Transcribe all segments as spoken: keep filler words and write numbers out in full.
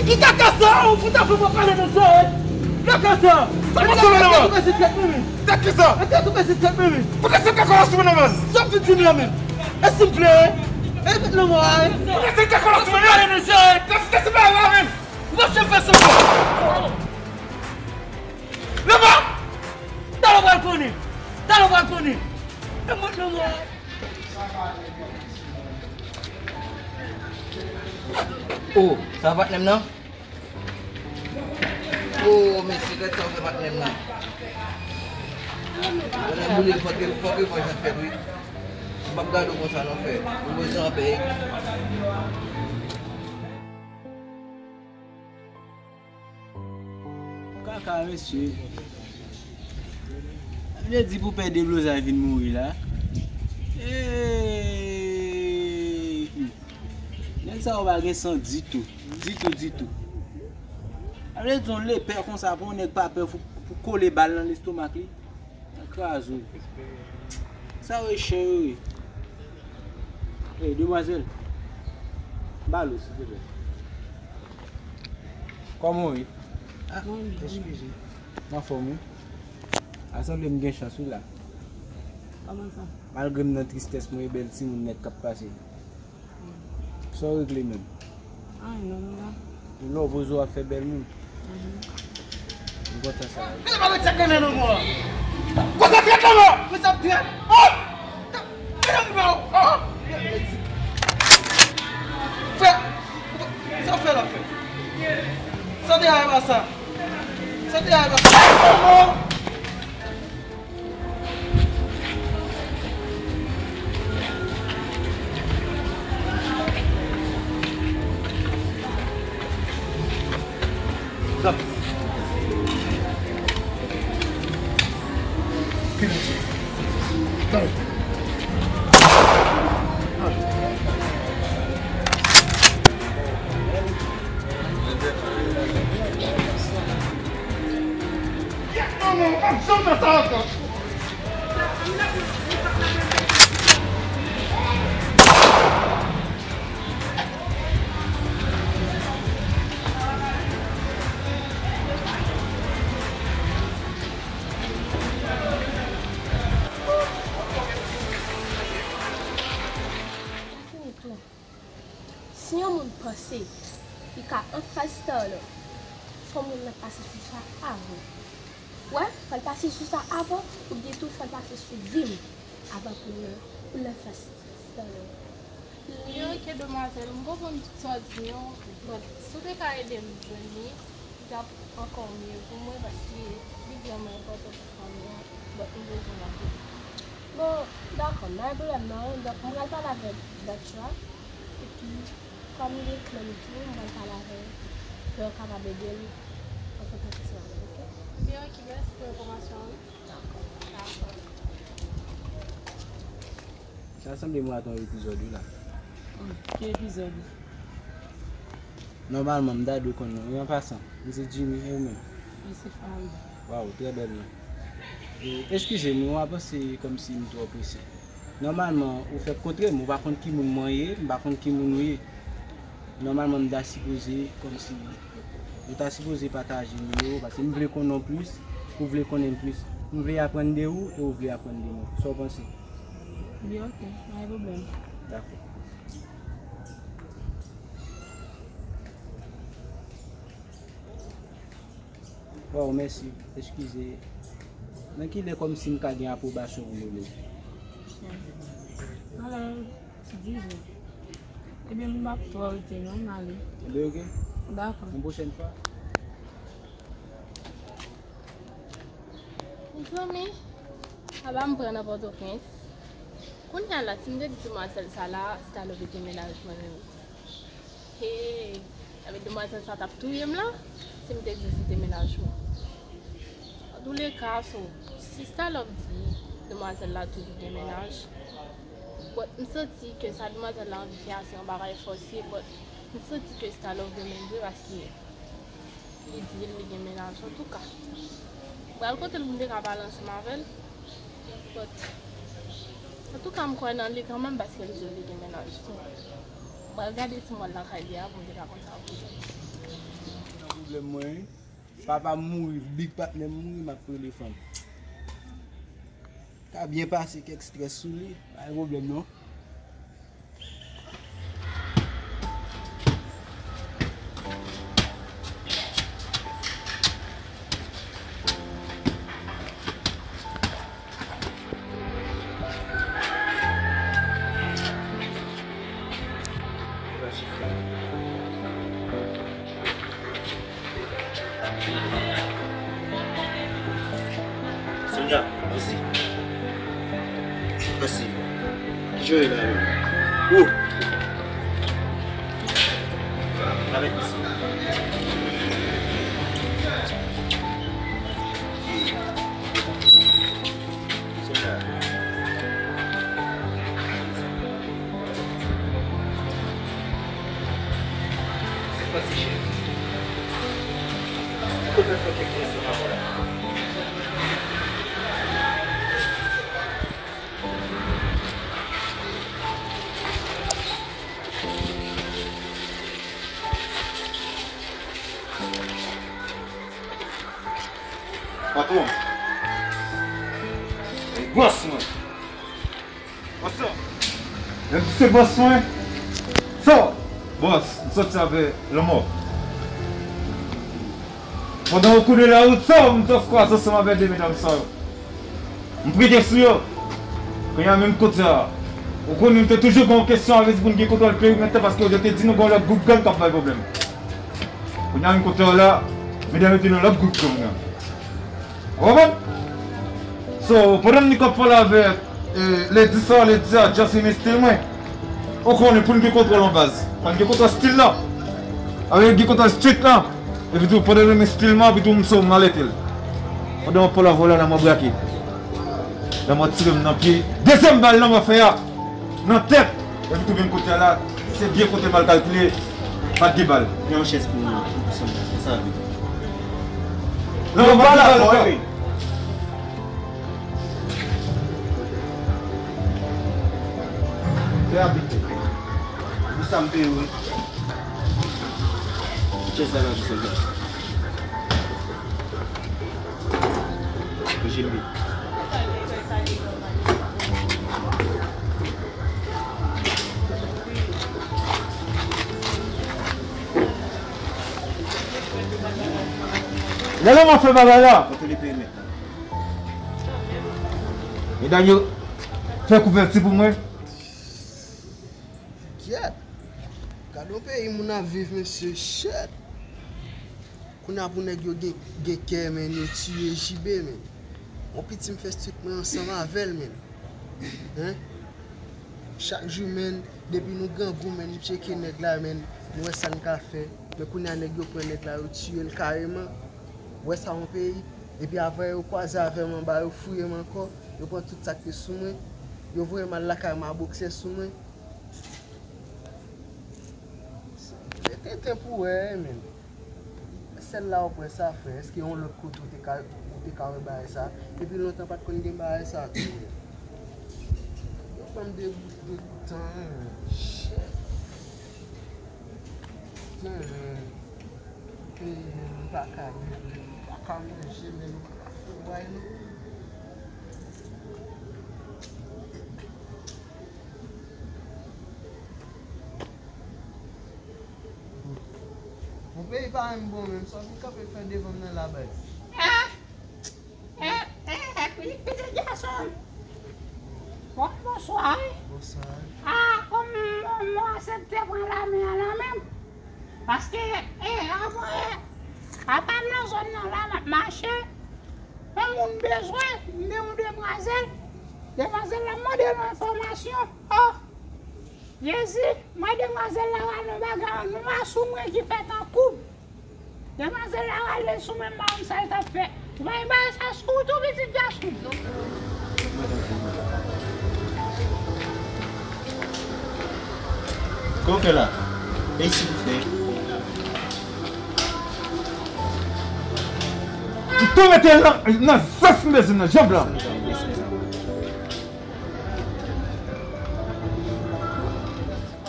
Ki kaka sa, ou fout ap fè mwen pale nan sa, eh? Kaka sa. Sa pa sou mwen, non. Tèt koupe si tèt mwen, men. Tèt ki sa? Tèt koupe si tèt mwen, men. Poutèt se kaka sou mwen, non, man. Sa w vin di m la, men. E si m vle, eh? E met lanmò a, eh. Poutèt se kaka sou mwen, non. Pale nan sa, eh. Tèt, tèt se pa la, men. Ou pa janm fè sa ankò. Lanmò. Talè w pral konnen. Talè w pral konnen. E met lanmò a, eh. Oh, sa patnè m nan? Oh, mesye, gad sa w fè patnè m nan. Patnè m boule, fòk, fòk revanj ap fèt, wi. M p ap gade w konsa non, frè. Ou bezwen anpè. Kaka, mesye. Sa vle di pou pè deblozay vin mouri la. Eey! Nèg sa yo pa gen san ditou. Ditou, ditou. Sa vle di yon lepè konsa pou yon nèg pa pè pou, pou kole bal nan lestomak li. Sa kraze w. Sa yo e chen yo ye. Ey, demwazèl. Bal ou, silvouplè. Kòman w ye? Ah, eskize. M anfòm, wi. A sanble m gen chans, wi, la. Kòman sa? Malgre m nan tristès, mwen e bèl timoun nèt k ap pase. Sa w regle menm? Anyen non, m la. Lè w poze w ap fè bèl moun. Mhm. M kontan sa. Gade pa met tèt nan men non, mwen. Konsantre nan mwen. Konsantre. Oh! Gade mwen, oh! Frè, sa w fè la, frè? Sa w te ay pa sa? Sa w te ay pa sa? Oh! Si yon moun panse li ka anfas Starlove, fò moun nan pase sou sa avan. Wè, fò l pase sou sa avan, oubyen tou fò l pase sou vi m avan pou l, pou l anfas Starlove. Li Yo, ok, demwazèl, m konprann tout sa w di yo, but si w te ka ede m jwenn li, li t ap ankò mye pou mwen, paske li vrèman enpòtan pou fanmi an, but m bezwen l anpil. Bon, dakò, m pa gen pwoblèm non. Donk, m pral pale avèk Bertrand, epi kòm li gen kle m tou, m pral pale avè l, pou yo kapab ede l an kontak ansanm avè l, ok? Ebyen, ok, mèsi pou enfòmasyon an, wi. Dakò. Dakò. Sa sanble m rate yon epizòd wi la. Hmm, ki epizòd? Nòmalman, m ta dwe konn non. Wi, an pasan, m se Jimmy, e ou menm? Mwen se Farid. Waw, trè bèl non. E, eskize m, wi, m pa panse kòmsi m twò prese. Nòmalman, ou fèk kontre m, ou pa konn ki moun mwen ye, m pa konn ki moun ou ye. Nòmalman, m ta sipoze, kòmsi, nou ta sipoze pataje nimewo, paske m vle konnen w plis, ou vle konnen m plis. M vle aprann de ou, e ou vle aprann de mwen. Sa w panse? Byen, ok, pa gen pwoblèm. Dakò. Waw, mèsi. Eskize. Nan ki lè kòmsi m ka gen apwobasyon pou m rele w? Alò, dis jou. Ebyen, m p ap twò rete non, m ale. Ebyen, ok. Dakò. Yon pwochèn fwa. Mezanmi, aba m pran nan Pòtoprens. Kounye a la, si m te di demwazèl sa la, Starlove te gen mennaj mwen menm. Hey, ebyen demwazèl sa t ap touye m la, si m te di l se te mennaj mwen. Antouleka, so, si Starlove di demwazèl la toujou gen mennaj, but m santi ke sa demwazèl la anvi fè a se yon bagay fòse, but m santi ke Starlove renmen l vre paske li di l li gen mennaj. Antouka, m pral kote l pou m te ka pale ansanm avè l. But, antouka, m kwè nan li kanmenm paske l di l li gen mennaj. So, m pral gade si m wè l lakay li a pou m te ka konn sa pou m fè. Pwoblèm mwen, wi. Papa m mouri, big patnè m mouri, m ap rele fanm. Ka byen pase kèk strès sou li, pa gen pwoblèm non. Sonia, mèsi. Mèsi. Ki jan w ye la menm? Oh! Avèk mèsi. Patwon. E bòs mwen. What's up? Menm si se bòs mwen. So, bòs, m sòti avè lanmò. Pandan yon kou de lawout, so, m just kwaz ansanm avè de medam sa yo. M priye sou yo. Kounye a menm kote a. Ou konnen m te toujou gen yon kesyon avè di pou n gen kontwòl perimèt la paske yo te di nou gen yon lòt gwoup gang k ap bay pwoblèm. Kounye a menm kote a la, medam yo te nan lòt gwoup gang nan. Ou konprann? So, pandan m ni k ap pale avèk, eh, lady sa, lady a, just in stil mwen. Ou konnen pou n gen kontwòl an baz. Fò n gen kontwòl stil la. Avèk gen kontwòl street la. Epi tou, pandan m stil mwen, epi tou m so m alète l. Pandan m ap pale avè w la, lanmò brake. Lanmò tire m nan pye. Dezyèm bal lanmò fè a. Nan tèt. Epi tou menm kote a la, se byen kote m al kalkile, pa t gen bal. Pran yon chèz pou nou, pou sa, pou sa vit. Non, non, pa la, fò, wi. Fè abite. Pou sa m peye, wi. Chèz la nan sèl la. Jimmy. Lè lè m ap fè bagay la. Medam yo, fè kouvèti pou mwen. Kyèt. Gade yon peyi moun ap viv, mesye, shit. Kounye a pou nèg yo gen, gen kè, men, yo tiye J B, men. Yon piti m fè street mwen ansanm avè l, men. Hein? Chak jou, men, depi nou grangou, men, nou tcheke nèg la, men, nou wè sa n ka fè. Men kounye a nèg yo pran nèg la, yo tiye l kareman. Ou wè sa yon peyi? Epi avan yo kwaze avè m anba, yo fouye m ankò, yo pran tout sa k te sou mwen, yo voye m al lakay m a bokse sou mwen. Se tenten pou wè, men. Sèl la ou pran sa, frè. Èske yon lòt kote ou te ka, ou te ka wè bagay sa? Depi lontan pa t konn gen bagay sa tou, men. Yo ban m de, degoutan, men. Shit. Tenten, men. Peyi, men, m pa ka viv, men. M pa ka manje, men. M pa ka fè bagay, non. Mon peyi pa menm bon menm, sa w vin kanpe fè devan m nan la baz. Ah! Eh, eh, eh, pitit gason. Bon, bonswa, wi. Bonswa. Ah, kòm mwen, mwen aksepte pran lame a nan men m. Paske, eh, avan, eh, apa m nan zòn nan la, m ap mache. Yon moun bezwen, m de yon demwazèl. Demwazèl la mande yon enfòmasyon. Oh! Jezi, mwen demwazèl la rale yon bagay annwa sou mwen ki fè tankou. Demwazèl la rale sou mwen, m pa konn sa l t ap fè. Ou pa gen bagay sa sou ou tou, pitit gason? Kòman w fè la? E si w fè? M tou mete l nan, nan sans m bezwen nan janb la.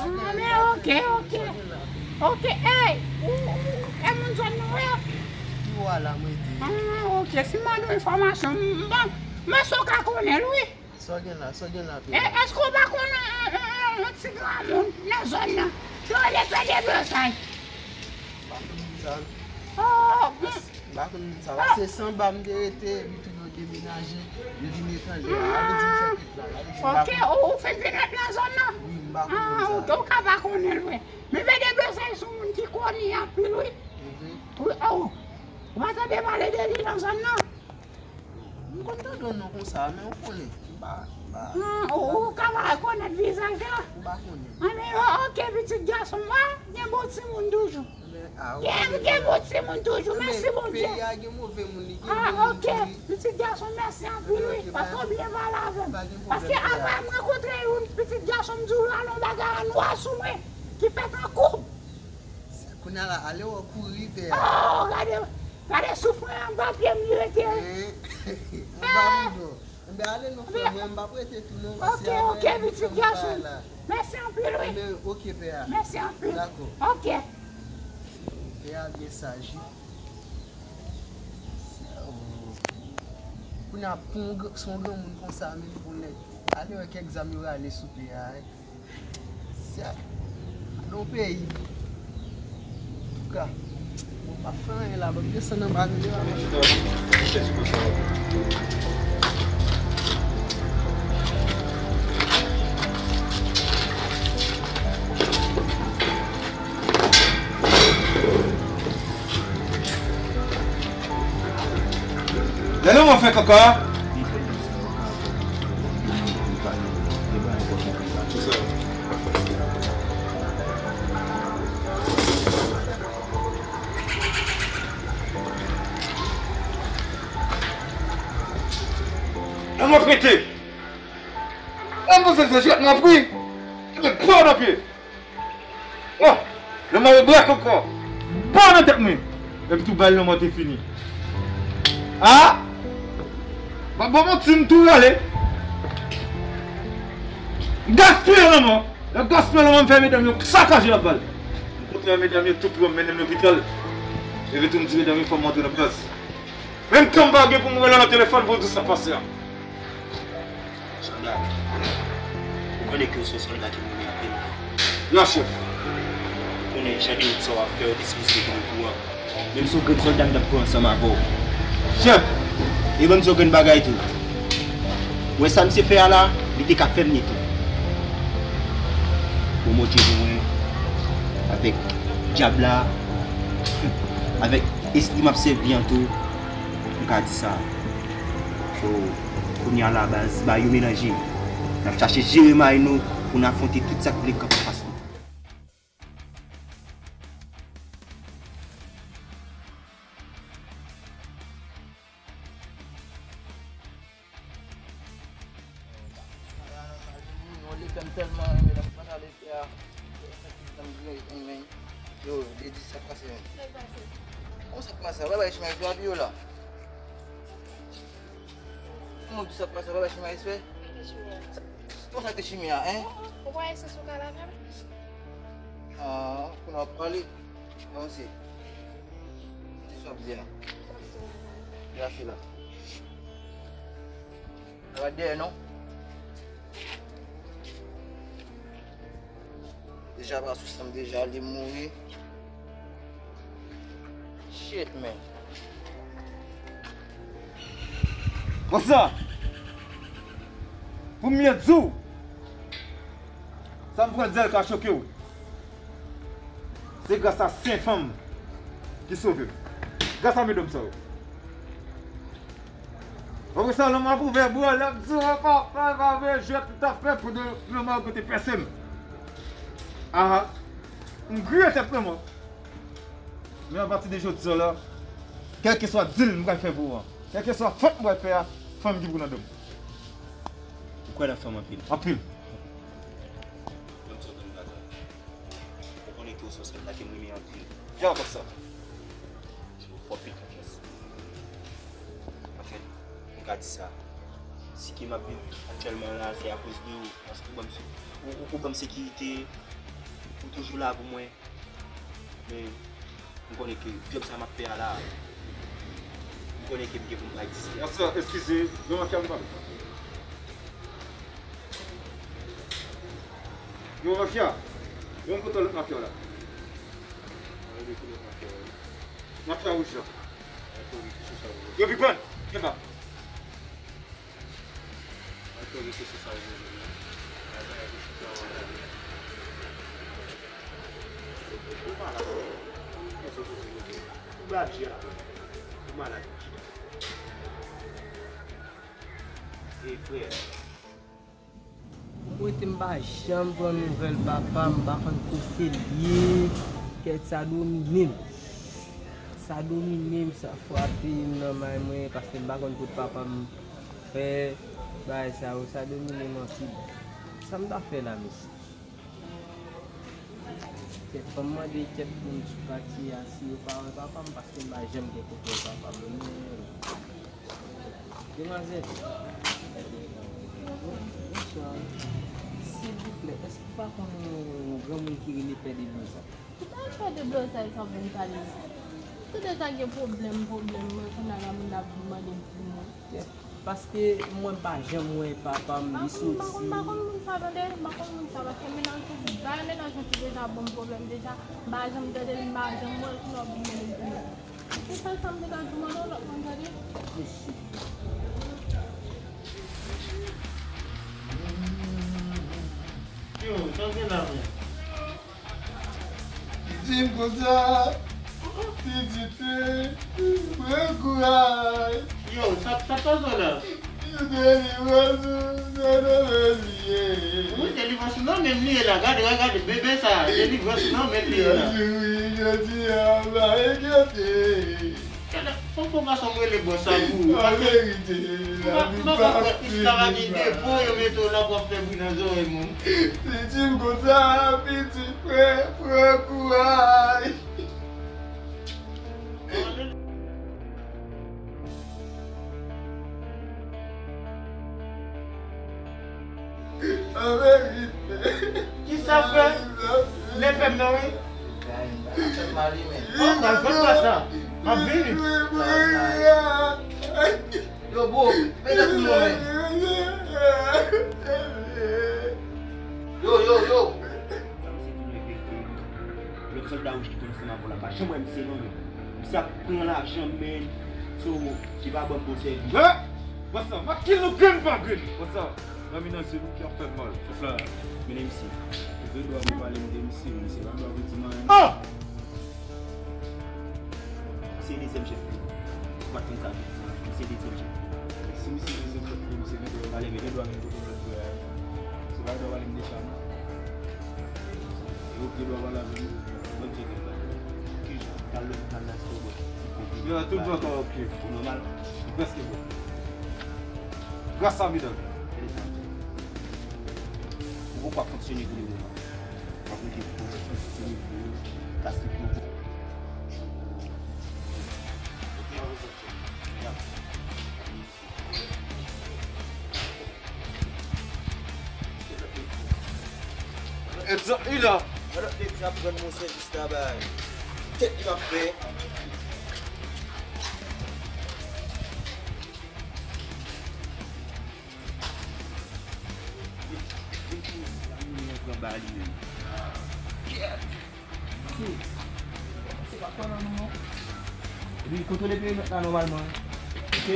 Ah, men oke, oke. Oke, ey, ou, ou, e moun Zòn nan, wi. Ki bò a la m rete? Ah, ok. Si m mande w enfòmasyon, m, m, m panse w ka konnen l, wi. Sa w gen la, sa w gen la, P A? E, èske w pa konnen yon, yon, yon, yon ti granmoun nan zòn nan? Yo rele Pè de Bezay. M pa konn moun sa, non. Oh, m pa konn moun sa, paske se anba m te rete, epi tou yo demenaje, yo vin etranje. Sa vle di m fè tèt la, sa vle di m pa konn. Ok, ou, ou fin vin ret nan zòn nan? Wi, m pa konn moun sa. Ah, ok, ou ka pa konnen l, wi. Men Pè de Bezay se yon moun ki koni anpil, wi. Mhm. Wi, oh. Ou pa tande pale de li nan zòn nan? M konn tande yon non konsa, men ou konnen, m pa, m pa. Ah, ou, ou ka pa rekonèt vizaj la? M pa konnen. Anben, o-, ok, pitit gason m, a, gen bon timoun toujou. Men, a, gen, ok, gen bon timoun toujou, mèsi Bondye. Peyi a gen move moun, li gen bon moun tou, wi. Ah, ok, pitit gason, mèsi anpil, wi, paske w byen pale avè m. Paske apa m rankontre yon pitit gason, m di w, l al yon bagay a nwa sou mwen, ki fèt an koub. Kounye a la, ale w kouri, P A. Oh, gade, gade soufri anba pye m li rete. Eh, anba boudo. Enben, ale non, frè mwen, m p ap rete tou non, paske ok, ok, pitit gason. Mèsi anpil, wi. Enben, ok, P A. Mèsi anpil. Dakò. Ok. P A byen saj, wi. Kounye a, pou yon gr-, se yon granmoun konsa, menm pou nèg. Ale wè kèk zam yo rale sou P A, wi. Sya. Nan peyi. Antouka, bon, m ap fè anyen la, ban m desann anba nou la. Lè nou mwen fè kaka. Lè mwen prete. Lè mwen fè zèjèt mwen pri. Epi pran nan pye. Oh, lanmò yo brak ankò. Bon nan tèt mwen. Epi tou bal lanmò te fini. Ah! Ban, ban, ban ti m tou rale. M gaspiye lanmò. Lè m gaspiye lanmò, m fè medam yo sakaje ak bal. M kontre medam yo tout, yo mennen m lopital. Epi tou m di medam yo fò m antre nan baz. Menm tan m pa gen pou m rele nan telefòn pou di sa k pase a. Sòlda, ou konnen ke w se yon sòlda ki m renmen anpil. Non, chèf. Ou konnen jan de wout sa w ap fè yo te sipoze te okouran. Menm si w grenn sòlda, m t ap pran ansanm avè w. Chèf! E ban m di w grenn bagay tou. Ou wè sa misye fè a la, li te ka fè m li tou. Bon, Bondye pou mwen, avèk dyab la, avèk espri m ap sèvi an tou, m ka di sa. So, kounye a la, baz, bagay yo melanje. N ap chache jere may nou pou n afwonte tout sa k vle kanpe anfas nou. Yon lekè m tèlman renmen, lè m konn ale fè a, yo, Lady, sa k pase menm? Sa k pase? Kòman sa k pase? Bay bay chimay sou api yo la. Kòman w di sa k pase? Bay bay chimay respè. Ki chimay? Kòman sa te chimay a, en? Ou pa esans ou ka lave avè m? Ah, kounye a w ap pale. Avanse. Di sa w ap di a. Di a sila. Sa pa dèyè non. Deja pa sou san m deja, li mouri. Shit, man. Konsa, pou m byen di w, sa m pral di a ka choke w. Se gras a senk fanm ki sove m. Gras a medam sa yo. Apre sa, lanmò ap ouvè bra l, l ap di, "Papa, pa, pa veye jwèt ou t ap fè pandan lanmò yo te pèse m." Aha. M griyen tèt lanmò. Men apati de jodi a la, kèlkeswa dil m pral fè pou ou an, kèlkeswa fòt m pral fè a, fanm ki pou nan do m. Ou kwè nan fanm anpil? Anpil. Ou konnen ke w se yon sòlda ke m renmen anpil. Jan konsa. Fò pil konfyans. Anfen, m ka di sa. Si ke m ap viv aktyèlman la, se akoz de ou. Paske ou ban m se-, ou, ou, ou ban m sekirite, ou toujou la pou mwen. Men, M konnen ke djòb sa m ap fè a la, m konnen ke m gen pou m pa egziste. Pastè, eskize, yon mafya m pale. Yon mafya, yon kote lòt mafya la. Mafya wouj la. Yo pi pran, kenba. Otorite se sa w bezwen. Ou malad. Ou bradye la. Ou malad. E frè. Mwen te m pa janm pran nouvèl papa m, m pa konn kote l ye. Kèt sa domine m. Sa domine m, sa frape m nan may mwen, paske m pa konn kote papa m fè bagay sa yo, sa domine m anpil. Sa m ta fè la, mesye? Kèt, fò m mande kèt moun sou katye a si yo pa wè papa m, paske m pa janm gen kote wè papa m. Demwazèl. Bonswa. Silvouplè, èske w pa konn yon granmoun ki rele Pè Deblozay? Ki bagay Pè Deblozay sa w vin pale la? Tout lè sa gen pwoblèm, pwoblèm, mwen kounye a la moun ap vin mande m pou mwen. Paske mwen pa janm wè papa m, li soti. M pa konn, m pa konn moun sa tande, m pa konn moun sa paske mennaj ou bay mennaj ou ki deja ban m pwoblèm deja, m pa janm tande l, m pa janm wè l, kounye a w vin mande m pou mwen. Se sèl sa m te ka di w, mande yon lòt moun tande. Mèsi. Yo, sa w gen la menm? Li di m konsa, pitit mwen, pran kouraj. Yo, sa, sa k pase w la? Delivrans ou nan men m li ye. Wi, delivrans ou nan men m li ye la. Gade, gade, bebe sa, delivrans ou nan men m li ye la. Jodi a, m pa regrete. Fò, fò gason m rele bòs sa pou ou. An verite, m pa, m pa kwè esklav a gen depo yo mete w la pou w ap fè bri nan zòrèy moun. Li di m konsa, pitit mwen, pran kouraj. An verite. Kisa fè? Lè fè m nan, wi. Fè m mal, wi, men. Oh, m pral fè sa. M ap vini. Yo, bro, mete pou mwen, men. Yo, yo, yo. Sa misye di nou e verite. Lòt sòlda wouj ki te ansanm avè w la, m pa janm wè misye non, men. Misye ap pran lajan, men. So, li pa ban m bon sèvis. Hè! What's up? M ap kill nou grenn pa grenn. What's up? Zanmi nan zye nou ki ap fè m mal. Chèf la, mennen misye. Ou gen dwa pou pale m de misye, men misye pa gen dwa pou di m anyen. Ah! Se dezyèm chèf li. Ou pa t konn sa, se dezyèm chèf li. Si misye dezyèm chèf li, misye gen dwa pale, men gen dwa menm kote lòt frè a. Se pa dwa pale m de sa, non. E ou gen dwa pale avè m. Bondye gen dwa. Kijan? Kal lopital la, se bon. Yo, tout bon, ok. Ou nòmal? Ou prèske bon. Gras a medam. Ou poko ap fonksyone pou le moman. Ap rete pwofesyonèl pou yo, paske pou yo. Egzanp, li la. Madam Peti ap rann mwen sèvis la bay. Tèt li m ap fè. Vin, vin pou la moun nan pran ba li menm. Kèt! Se, se pa kò nan nou non. Epi kontwole perimèt la nòmalman. Ok?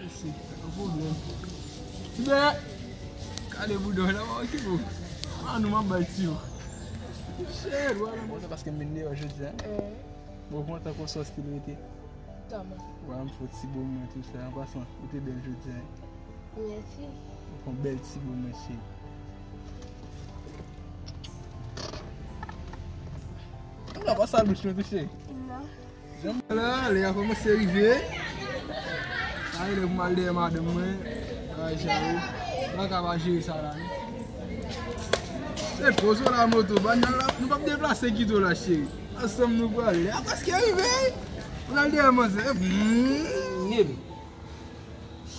Isi, pa gen pwoblèm. Tibè! Kale bouda w la, pa okipe w. A nou m ap bay ti yo. Shit, wala. Bon, se paske m vin deyò jodi a. Bon, kòman tankou sòs te rete? Kòman? Wala, m fè w ti bon mwen tou sa. An pasan, ou te bèl jodi a. Mèsi. Ou fè yon bèl ti bon mwen, cheri. Ou pa sal bouch mwen tou, cheri. Non. Janm la, lè a kòmanse rive. Sa e lè pou m al dèyè madanm mwen. Ay, Jaro. Mwen ka pa jere sa la, non. E poze w la moto, bann nan la, nou p ap deplase kite w la, cheri. Ansanm nou prale. A prèske rive, wi. Pou n al dèyè manzè. Hmm. Baby,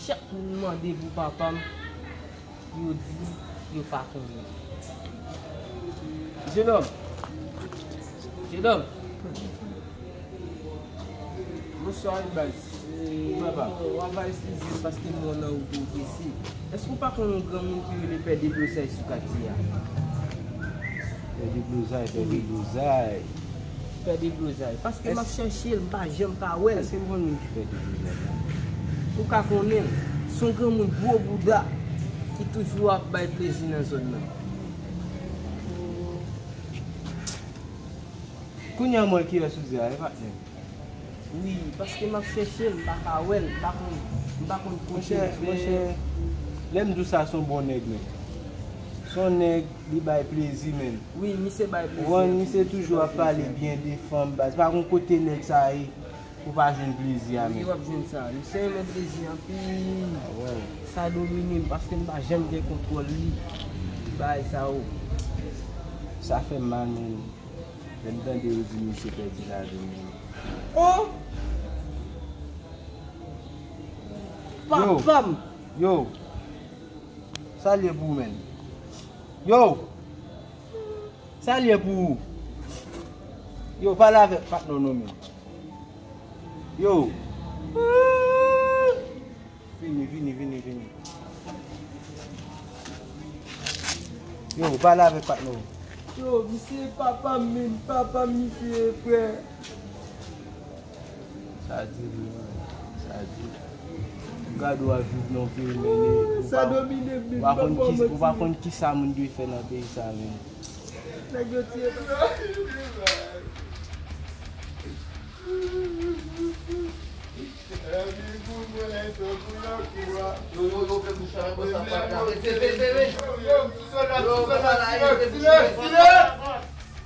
chak moun mande pou papa m, yo di yo pa konnen. Jenòm, jenòm, bonswa, wi, baz. Papa, w ap eskize m paske m wè w nan wout ou prese. Èske w pa konn yon granmoun ki rele Pè Deblozay sou katye a? Pè Deblozay, Pè Deblozay. Pè Deblozay. Paske m ap chèche l, m pa janm ka wè l. Èske m konn moun ki Pè Deblozay la? Ou ka konnen l. Se yon granmoun gwo bouda ki toujou ap bay plezi nan zòn nan. Kounye a m wè kiyès ou di a, e patnè? Wi, paske m ap chèche l, m pa ka wè l, m pa konn, m pa konn kote l fè. Monchè, lè m di w sa, se yon bon nèg, men. Se yon nèg, li bay plezi, men. Wi, misye bay plezi. Ou konprann, misye toujou ap pale byen de fanm, baz. Pa gon kote nèg sa ye, ou pa jwenn plezi a, men. Wi, w ap jwenn sa. Misye renmen plezi anpil. Sa domine m, paske m pa janm gen kontwòl li. Bagay sa yo. Sa fè m mal, men. Lè m tande yo di misye pèdi lavi l, men. Oh! Yo! Papa m! Yo! Sa l ye pou ou, menn? Yo! Sa l ye pou ou? Yo, pale avèk patnè w non, menn. Yo! Vini, vini, vini, vini. Yo, pale avèk patnè w. Yo, misye papa m, menm papa m, misye frè. Sa di vre, man. Sa di. Gade w ap viv nan yon peyi, men, ou pa, ou pa konn ki, ou pa konn ki sa moun dwe fè nan peyi sa, men. Nèg yo tiye. Yo, yo, yo, fè bouch la, fè bouch la, fè bouch la. Yo, ti sòlda, ti sòlda, silans, silans, silans.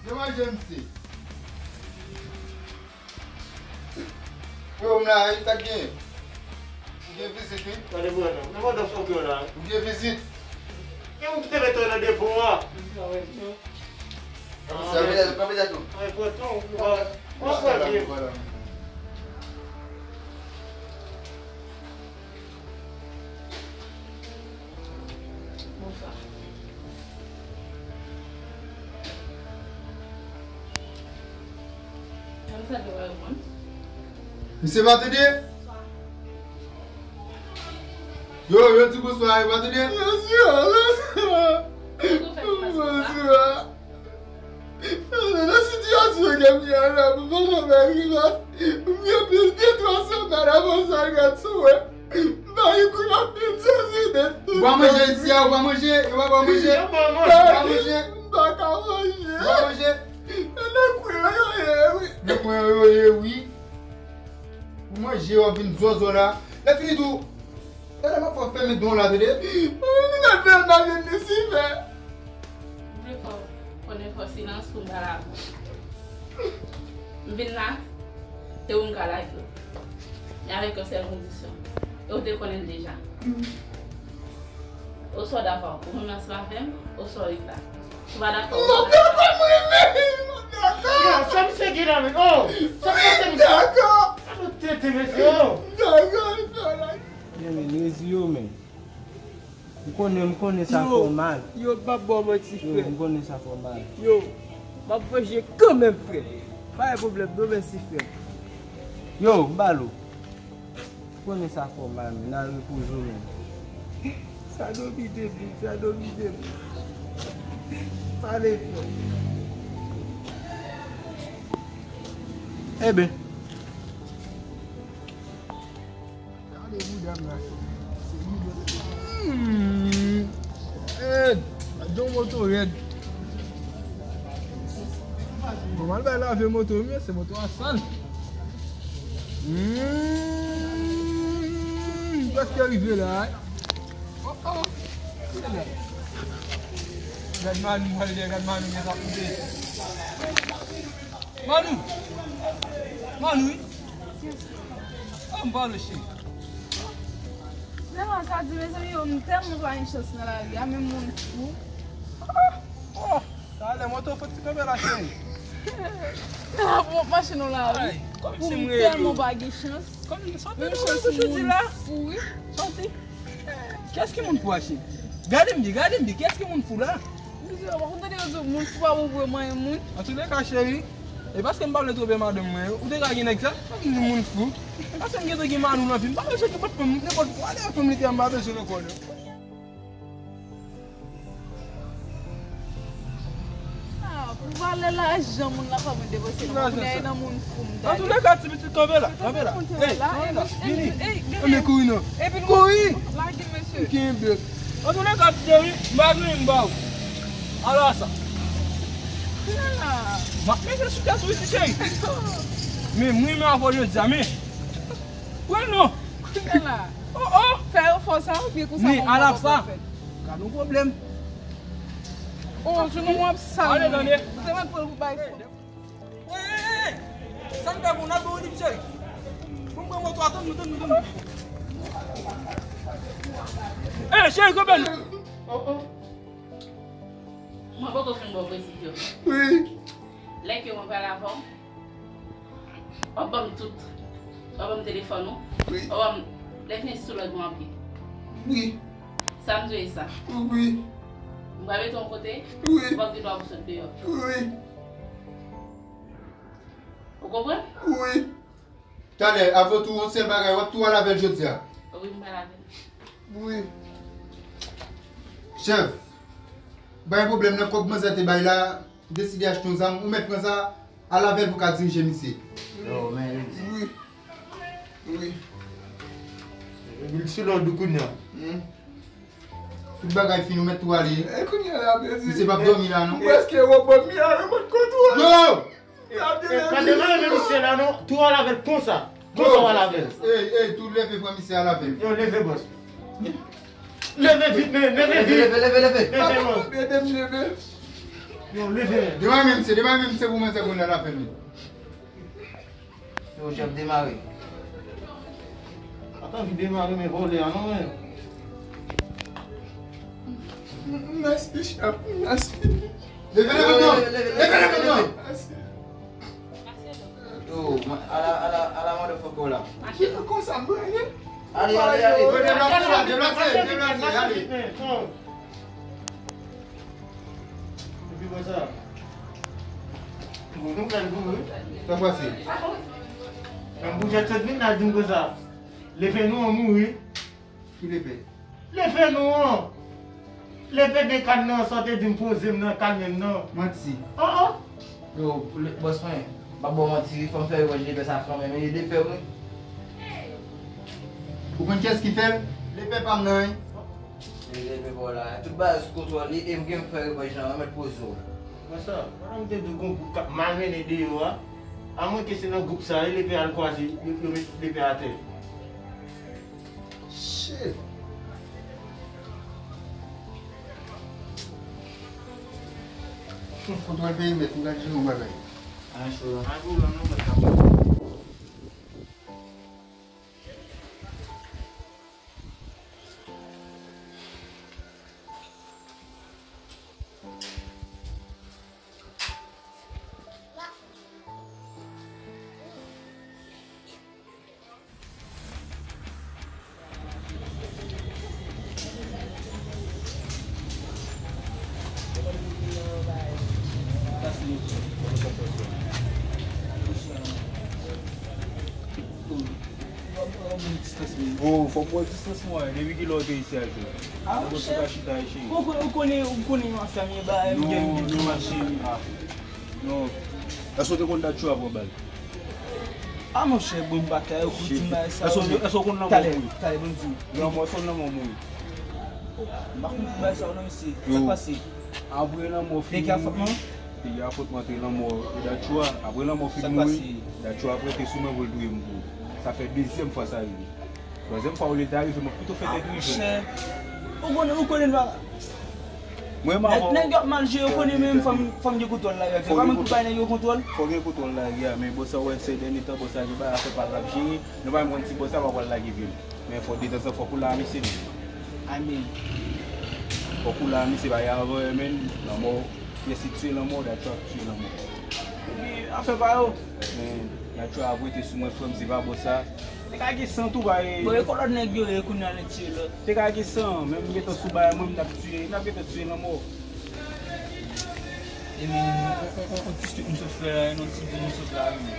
Yo manje misye. Yo, m la, wi, sa k gen? Ou gen vizit, wi. Gade mwen non. Men mwen nan fòk yo la. Ou gen vizit. E ou ki te mete nan depo a. Sa vle, sa vle di tou. Ay, pran tan, ou va, ou va pran byen. Bonswa. Nan sa te wè yo mwen. Misye pa tande? Yo, yo di bonswa, yo pa tande? Bonswa, bonswa. Bonswa. Nan sitiyasyon ke m ye a la, m pa nan meri la. M gen plis de twa semèn avan sa l gad sou mwen. M pa gen koulè pil sezi de. Ou pa manje isi a, ou pa manje, ou pa manje. Ou pa manje. M pa ka manje. Ou pa manje. Nan kwen yo ye, wi. Nan kwen yo ye, wi. Ou manje, w ap vin zòzò la. Lè fini tou. Tande m ap fè w fèmen don la, tande. Ou vin nan fè m nan vin Lisifè. M vle fè w konnen fò silans pou m pa lage w. M vin la, te ou m ka lage w. Men avèk yon sèl kondisyon. E ou te konnen l deja. Oswa w dakò pou moun nan sou afè m, oswa w ret la. Ou pa dakò, ou pa dakò. M dakò, m renmen. M dakò. Yo, sa misye gen la menm? Oh, sa misye gen? M dakò. Gade tete mesye, oh. M dakò, m dakò. Yo, men, rezi yo, men. M konnen, m konnen sa fè w mal. Yo, m p ap ba w manti, frè. Yo, m konnen sa fè w mal. Yo, m ap vanje kanmenm, frè. Pa gen pwoblèm, non, mèsi, frè. Yo, m ba l ou. Konnen sa fè w mal, men. Al repoze w, men. Sa domine m, sa domine m. Pale, frè. Eben. Gade bouda m la. Hmm. Ed. Gade yon moto rèd. Bon, m al bay lave moto, men se moto a sal. Hmm. Prèske rive la, wi. Oh, oh. Gade Manou, gade, gade Manou, gade Manou. Manou! Manou, wi. Oh, m pale, cheri. Sèlman sa di, mezanmi, yo, m tèlman pa gen chans nan lavi a, men moun fou. Ah! Oh, talè, moto fò ti kanpe la, cheri. Ah, bon, machin nou la, wi. Ay, kòmsi m rele w. Tèlman pa gen chans. Kòm, sòti menm chans moun fou, wi. Sòti. Kiyès ki moun fou a, cheri? Gade m byen, gade m byen. Kiyès ki moun fou la? Mezanmi, ou tande yo di moun fou pa bon pou manyen moun. Antouleka, cheri, e paske m pa vle twonpe madanm mwen, ou te ka gen nèg sa? Pa vin di moun fou. Paske m gentan gen manou nan vi m. M pa bezwen nenpòt fanm, nenpòt, whatever fanm li te ye, m pa bezwen l ankò, non. Ah, pou valè lajan moun la fè mwen depanse nan moun, kounye a e nan moun fou m ta ye. Antouleka, ti pitit, kanpe la, kanpe la. Ey, kanpe la, vini. Ey, men kouri non. Kouri! Lage, mesye. Kenbe. Antouleka, ti cheri, m pa griyen m ba ou. Ala sa. M ap mete sou tèt ou isi, cheri. Men m renmen avè w jodi a, men. Pran l non. Kounye a la. Oh, oh. Fè efò sa, oubyen konsa. Men, ala sa. Gad yon pwoblèm. Oh, jounen w ap sal. Ale, tande. Ou te mèt pran l pou bay fò. Hey, hey, hey. Sa n fè pou n ap ba w di, cheri? Pou m pran moto a, tann nou, tann nou, tann nou. Hey, cheri, kanpe non. Oh, oh. Mwen poko fin ba w prensip yo. Wi. Lè ke mwen pale avè w, w ap ban m tout. W ap ban m telefòn ou. Wi. W ap ban m lè fini sou lòd mwen ap ye. Wi. Sa m di w e sa. Wi. M pral mete w yon kote. Wi. W ap gen dwa pou sot deyò. Wi. Ou konprann? Wi. Talè, avè w tou, yon sèl bagay, w ap tou al avè l jodi a. Wi, m pral avè l. Wi. Chèf, bay pwoblèm nan kòb manzè te bay la, m deside achte yon zam, ou mèt pran sa, al avè l pou ka dirije misye. Yo, men, wi. Wi. Wi. Li sou lòd ou kounye a. Hmm. Tout bagay fini, ou mèt tou ale. E kounye a la, mezanmi. Misye p ap dòmi la, non. M prèske wè w ap mi a, yo mèt kontwòl. Yo! E pa demare men misye la non, tou al avè l konsa. Konsa w al avè l. Ey, ey, tou leve pran misye al avè l. Yo, leve, bòs. Leve vit, men, leve vit. Leve, leve, leve, leve. Leve, bòs. Ede m leve. Yo, leve. Demare men misye, demare men misye pou mwen se kounye a l ap fè men. Yo, chèf, demare. Pa t anvi demare men vòlè a non, men. Mèsi, chèf, mèsi. Leve, leve, non. Leve, leve, non. Mèsi. Yo, ala, ala, ala motherfucker la. Konsa, m prale. Ale, ale, ale. Yo, deplase la, deplase, deplase, ale. Epi konsa. Bon, nou fè l pou ou. Sa pase? Nan boujèt sot vin la di m konsa. Lepè nou an mouri. Ki lepè? Lepè nou an. Lepè de kàn nan, sa w te di m poze m nan kàn menm nan. Manti. Oh, oh. Yo, bòs mwen, m ap ba w manti wi, fò m fè revanj lepè sa kanmenm, e lepè wi. Ou konn kiyès ki fè l? Lepè pa m nan wi. E lepè pa w la, tout bagay sou kontwòl li, e m gen pou fè revanj lan, mèt poze w. Konsa, pandan m te di w gon gwoup k ap malmennen deyò a, amwenke se nan gwoup sa, e lepè al kwaze, yo, yo met lepè atè. Shit. Kontwòl perimèt, m pral jere yon bagay. Ay, cho la. Ay, cho la, non, mwen kapab. Oh, fò m pran distans mwen, depi kilè w te isi a, cheri? Ah, monchè, ou konnen, ou konnen, ou konnen yon afè m ye ba, m gen, m gen ti machin. Non. Èske w te konn dat chou a pran bal? Ah, monchè, bon, m pa ka, yo konn di m bagay sa yo, men. Èske w konn lanmò mouri? Talè, talè, ban m di w. Lanmò, èske w konn lanmò mouri? M pa konn bagay sa yo, non, mesye. Sa k pase? Apre lanmò fini. Nèg yo afwontman? Nèg yo afwontman te lanmò e dat chou a. Apre lanmò fin mouri, dat chou a prete sou mwen pou l touye m tou. Sa fè dezyèm fwa sa rive. Twazyèm fwa olye l ta rive, m ap pito fè tèt rive. Monchè, ou konnen, ou konnen nou pa. Mwen, m ap. Nèg, nèg yo ap mal jere, ou konnen, men fò m, fò m gen kontwòl lari a. Pa mwen pou bay nèg yo kontwòl. Fò gen kontwòl lari a, men bon, sa w wè, se dènye tan, bon, sa gen bagay afè pa l ap jere. Nou pa menm konn si bon, sa pa pral lage pye l. Men fò detanzantan, fòk ou la a misye, men. Amen. Fòk ou la a misye, pa gen avanyè, men. Lanmò. Yes, se tiye lanmò, Dacho ap tiye lanmò. Epi, afè pa yo. Men, Dacho ap rete sou mwen, frè m, se pa bon sa. Te ka gen san tou, bay. Bon, e kon lòt nèg yo ye, kounye a nèg tiye lòt. Te ka gen san, men m gentan sou bay mwen, m t ap tiye, m t ap gentan tiye lanmò. E men, on, on, on, on ti strik m sot fè la, on ti di m sot la, men.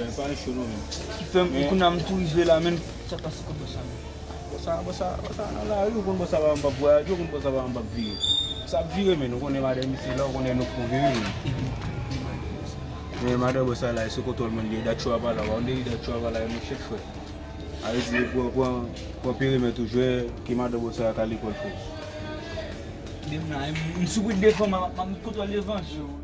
Lè pa cho non, men. Ki fè m, men kounye a m tou rive la, men sa k pase kot bòs sa, men. Bòs sa, bòs sa, bòs sa nan lari, ou konn bòs sa pa m p ap vwayaje, ou konn bòs sa pa m p ap vire. Sa ap vire, men, ou konnen madanm misye la, ou konnen nou pou vire, men. Men madanm bòs sa la, e sou kontwòl mwen li ye, Dacho a pa la, w a konn depi Dacho a pa la, e monchè frè. A vle di, pran, pran, pran perimèt ou jwe, ke madanm bòs sa ka lekòl frè. Menm la, m, m sou brit devan, m, m, m kontwòl devan.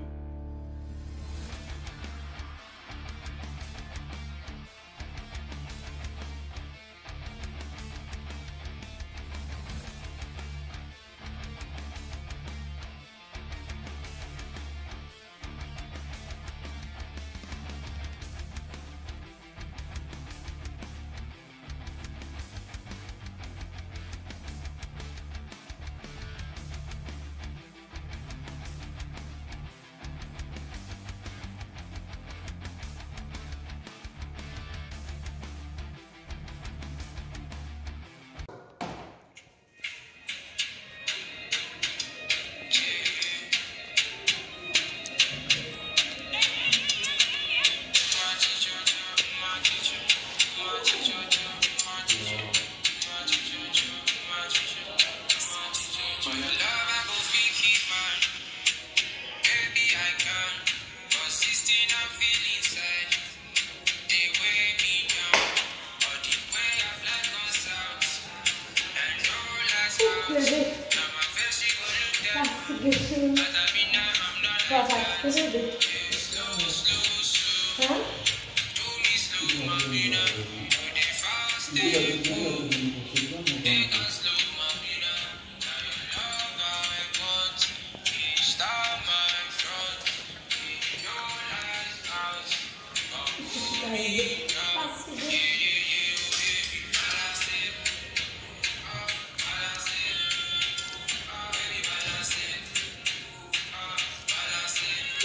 Bebe, fatige cheri. Twa fatige bebe. Hein?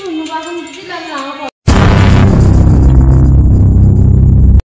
Nou pa konn ti dam la ankò.